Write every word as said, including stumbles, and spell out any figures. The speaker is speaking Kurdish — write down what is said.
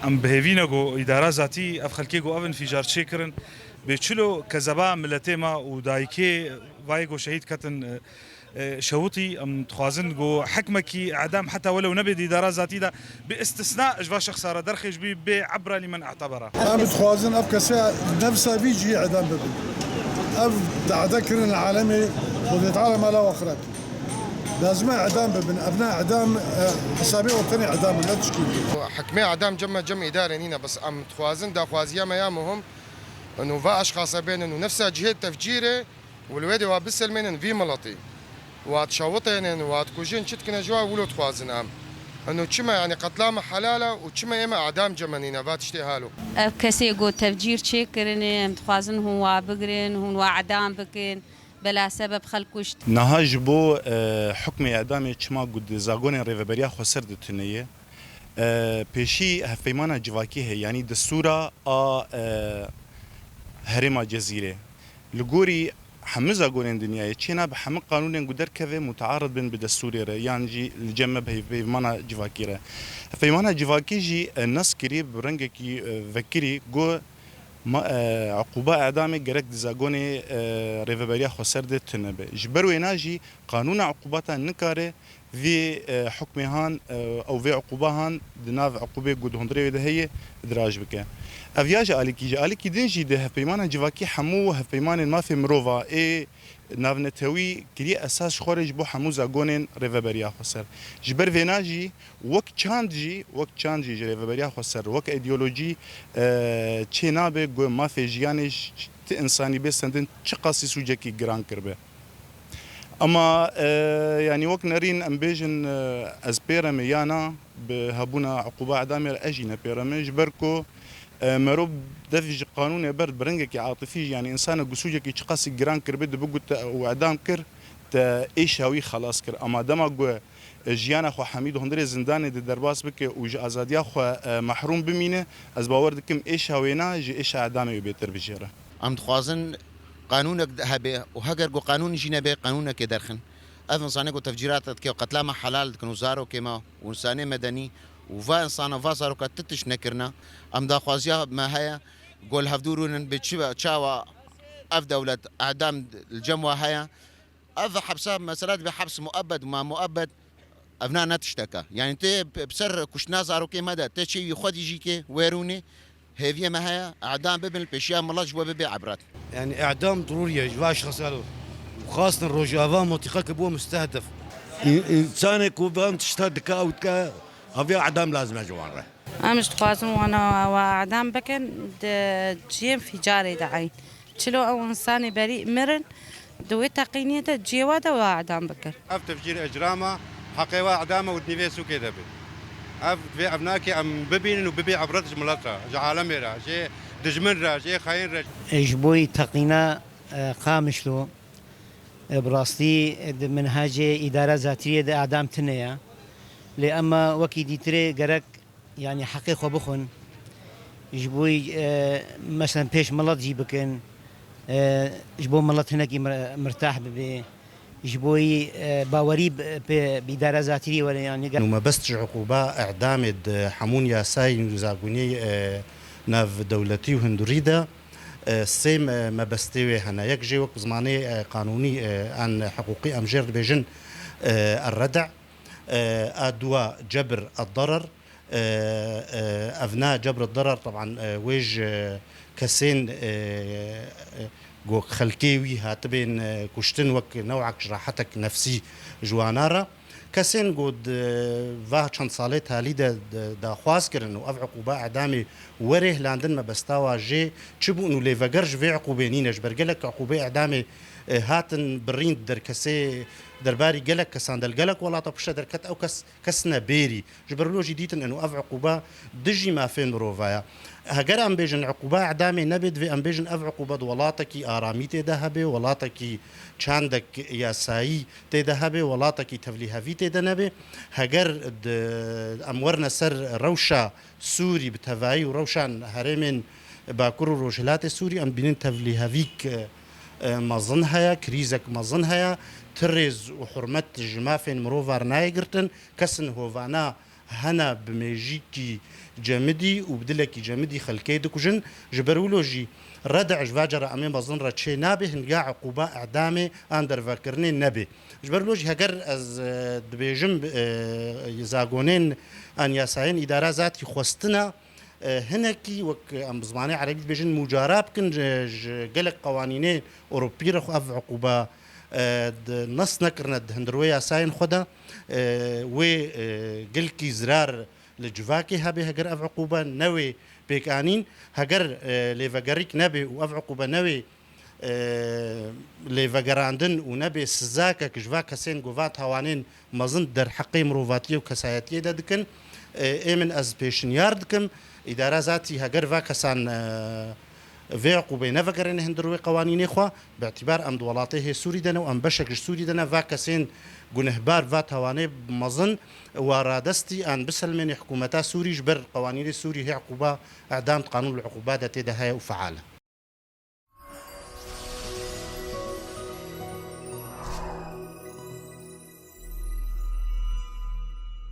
Em bi hêvî ne ku îdara zatî ev xelkê ku ev înfîcar çêkirin, bê çilo kezeba miletê me û dayikê vayê ku şehîd ketin, e, e, şewitî, em dixwazin ku hikmekî edam heta welew nebe di îdara zatî de bi istisna ji va şexsa re derxêş bî, bê ebra lîmen e'tebera. Em dixwazin ev kesê nefsa vî cihî edam bibin. Ev tehde kirin li alemê, Xwedê Teala mala we xirab kî. Lazim e edam bibin. Ev ne edam, e, hesabê we tenê edam in, ne tişkî din. Hikmê edam cem me cem îdare nîne, bes em dixwazin daxwaziya me ya muhim, û va eşxasa bênin û nefsa cihê tefcîrê û li wê de wa biselmênin vî miletî. Wa dişewitênin, wa dikujin, çi dikine ji wa wilo dixwazin em. Eno çima, yanî qetlama helal e û çima ême edam cem me nîne, va tiştê halo. Ev kesê ku tefcîr çêkirine, em dixwazin hûn wa bigirin, hûn wa edam bikin. Bela sebeb xelk kuşt. Niha ji bo, e, hukmê edamê çima ku di zagonên Rêveberiya Xweser de tune ye, e, pêşî hevpeymana civakî heye, yanî destûra a, e, herêma Cezîrê. Li gorî hemû zagonên dinyayê çênabe hemû qanûnên ku derkeve mutearid bin bi destûrê re yan jî li cem me bi hevpeymana civakî re. Hevpeymana civakî jî, e, nas kirî bi rengekî, e, vekirî ku Ma, e, uquba edamê gerek di zagonê, e, Rêveberiya Xweser de tune be. Ji ber wêna jî qanûna uqubatan nikare vê, e, hukmê han, e, ew vê uquba han di nav uqubê ku di hundirê wê de heye diraj bike. Ev ya ji alîkî, ji alîkî din jî di hevpeymana civakî hemû hevpeymanên mafê mirova ê navnetewî kiriye esas ji xwe re ji bo hemû zagonên Rêveberiya Xweser. Ji ber vêna jî wek çand jî, wek çand jî ji Rêveberiya Xweser, wek îdeolojî, e, çê nabe ku mafê jiyanê ji ti însanî bê stendin çiqasî sûcekî giran kiribe. Ema, e, yanî wek nerîn em bêjin, e, ez pê re me ya na, bi hebûna uquba edamê re ez jî ne pê re me, ji ber ku, e, merov dev ji qanûnê ber bi rengekî atifî jî, yanî însanek ku sûcekî çiqasî giran kiribe, dibe ku te û edam kir, te êşa wî xelas kir. Ema dema ku, e, jiyana xwe hemî di hundirê zindanê de derbas bike û ji azadiya xwe, e, mehrûm bimîne, ez bawer dikim êşa wêna ji êşa edamê wê bêtir bijêre. Em dixwazin qanûnek de hebe û heger ku qanûn jî nebe, qanûnekê derxin. Ev însanê ku tefcîrat dike û qetlama helal dikin û zarokê me û însanê medenî û va însana va zaroka ti tişt nekirine. Em daxwaziya me heye ku li hevdû rûnin bi çi, çawa ev dewlet edam li cem we heye. Ev hepsa mesela dibe heps muebbed, ma muebbed, ev na ne tişteke. Yanî tê bi ser kuştina zarokê me de, tê çêwî xwedî jî kê wê rûnê, hêviyê me heye, edam bibin, li pêşiya milet ji bo bibe ibret. Yanî edam dirûrî ye ji va şexsa lo. Xastin Rojava motîqeke bû mustehdef. Însanê ku van tişta dike ew dike, aviya edam lazim e ji wan re. Em ji dixwazin wana wa edam bikin, di cihê ficarê de eyn. Çilo ew însanê berî mirin, di wê teqîniyê de cihê wa de wa edam bikin. Ev tefcîr icrama, heqê wa edam e û di nîvê sûkê de be. Ev divê ev nake em bibînin û bibê ibret ji milet re, ji alemê re, jê dijmin re, jê xayîn re. Ji bo yî teqîna, e, Qamişlo, e, bi rastî, e, di minhecê îdara zatîriyê de edam tune ye. Lê ema wekî dîtirê gerek Yanî heqê xwe bixwin. Ji bo, e, meselen pêş milet jî bikin. E, ji bo milet hinekî mir-, mirtah bibe. Ji bo, e, bawerî bi, bi, bi îdara zatîrî were, yanî ge- Û mebest ji uquba îdamê di hemûn yasayên û zagoniyê, e, navdewletî û hundirî de, e, sê me-, mebestê wê hene. Yek jê wek zimanê, e, qanûnî, e, an hiqûqî em jê re dibêjin, e, er-red'a, e, a dua cebr, ad-darar, E, e, ev na cebr ed-derar, teban, e, wê ji kesên, e, e, ku xelkê wî hatibên, e, kuştin wek new'ek ji rahetek nefsî ji wana re. Kesên ku di va çend salê talî de, de daxwaz kirin û ev uquba edamê were hilandin, mebesta wa jê çi bûn û lê veger ji vê uqubê nîne, ji ber gelek uqubê edamê, e, hatin birîn, derkesê derbarî gelek kesan de li gelek welata pişte derket, ew kes kesine bêrî. Ji ber wilo jî dîtin eno ev uquba dijî mafên mirova ye. Heger em bêjin uquba edamê nebe, divê em bêjin ev uquba di welatekî aramî tê de hebe, welatekî çandek yasayî tê de hebe, welatekî tevlîhevî tê de nebe. Heger di, em werine ser rewşa Sûrî bi tevayî û rewşan herêmên Bakur û Rojhilatê Sûrî, em dibînin tevlîhevîk, e, e, mezin heye, krîzek mezin heye. Ti rêz û hurmet ji mafên mirovan nayê girtin. Kesin hovana hene bi mêjîkî cemidî û bi dilekî cemidî xelkê dikujin. Ji ber wilo jî redic ji va cara emê mezin re çê nabe, hinga eqûba edamê an dervekirinê nebe. Ji ber wilo jî heger ez, e, dibêjim, e, zagonên an yasayên îdara zatî xwestina, e, hinekî wek em bi zimanê erebî dibêjin, mucara bikin ji, ji gelek qewanînê Ewropî re xwe ev eqûba, e, di nas nekirine di hundir wê yasayên xwe de, e, wê, e, gelkî zirar li civakê hebe heger ev eqûbe newê pêkanîn, heger, e, lêvegerîk nebe û ev eqûbe newê, e, lêvegerandin û nebe sizakek ji va kesên ku va tawanên mezin derheqê mirovatiyê û kesayetiyê de dikin, e, ê min ez pêşinyar dikim, îdara zatî heger va kesan, e, vê eqûbê nevegerêne hundir wê qewanînê xwe, bi îtîbar em di welatê hê Sûrî de ne û em beşek ji Sûrî de ne, va kesên gunehbar va tawanê mezin wa radestî an biselmênê hikûmeta Sûrî ji ber qewanînê Sûrî hê eqûba edam di qanûn el-uqûba de tê de heye û feal e.